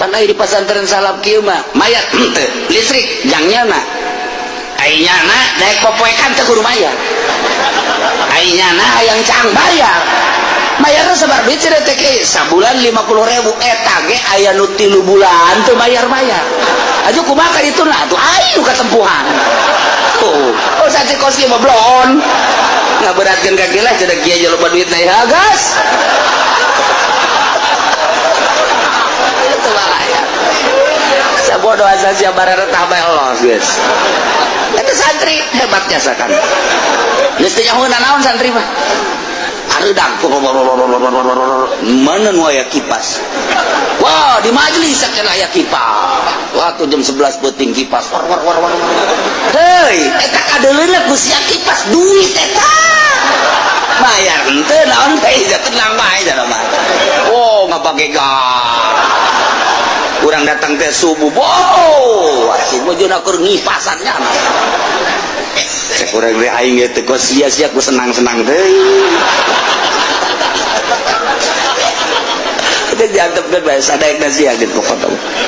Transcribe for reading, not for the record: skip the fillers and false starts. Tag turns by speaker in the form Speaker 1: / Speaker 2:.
Speaker 1: Pan aya di pasantren salaf kieu mah mayat henteu listrik jangnya na ai nyana daek popoekan teu kudu mayar. Ai nyana hayang caang bayar. Bayarna sabar duit cenah teh kieu sabulan 50.000 eta ge aya nu 3 bulan teu bayar-bayar. Aju kumaha ka ditu na atuh aing nu katempuhan. Oh, oh santri kos kieu mah bloon. Ngaberatkeun ka kieu lah cenah kieu loba duit na ya gas. Itu bahaya. Sabodo asa sia bareretah bae los geus. Eta santri hebatnya sakan. Geus teu nyaho naon santri mah. Hareudang mana nu aya kipas. Wah, di majelis sakena aya kipas. Waktu jam 11 peuting kipas. War war war war. Heuy, eta kadeuleuna ku sia kipas duit eta. Bayar henteu naon teh tenang bae cenah mah. Oh, ngapake gas. Urang datang teh subuh. Wow, asing bojona keur ngipasannya. Cek urang teh aing ge teu sia-sia ku senang-senang teh. Itu diantepkeun bae sadaekna sia gitu pokokna.